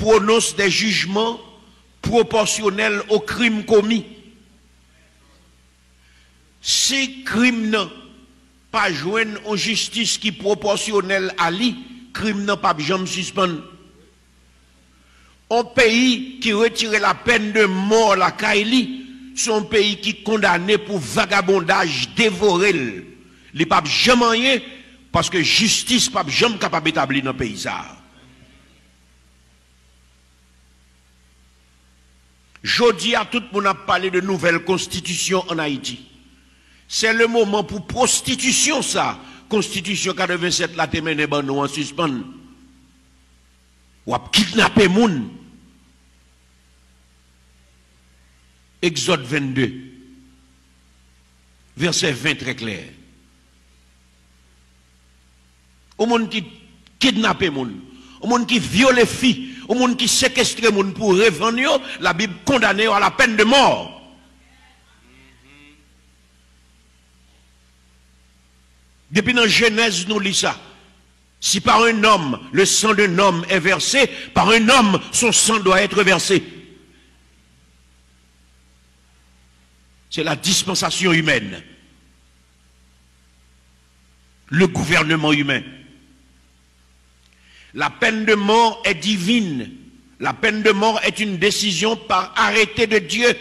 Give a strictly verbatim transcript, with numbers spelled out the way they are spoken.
prononse des jugements proportionnels aux crimes commis. Si krim nan pa jwenn yon jistis ki pwopòsyonèl a li, krim nan p ap janm sispann. Yon peyi ki retire la peine de mort lakay li, se yon peyi ki kondane pou vagabondaj devore l. Li p ap janm anyen, paske jistis p ap janm kapab etabli nan peyi sa a. Jodi a, tout moun ap pale de nouvèl konstitisyon ann Ayiti. Se le moman pou pwostitisyon sa konstitisyon katrevennsèt la te mennen ban nou an sispann. W ap kidnape moun. Egzòd vennde, vèsè ven trè klè. Yon moun ki kidnape moun, yon moun ki vyole fi, yon moun ki sekestre moun pou revann yo, Labib kondane yo à la peine de mort. Depi nan Jenèz, nou li sa. Si par un homme le sang d'un homme est versé, par un homme son sang doit être versé. C'est la dispensation humaine, le gouvernement humain. La peine de mort est divine. La peine de mort est une décision par arrêté de Dieu.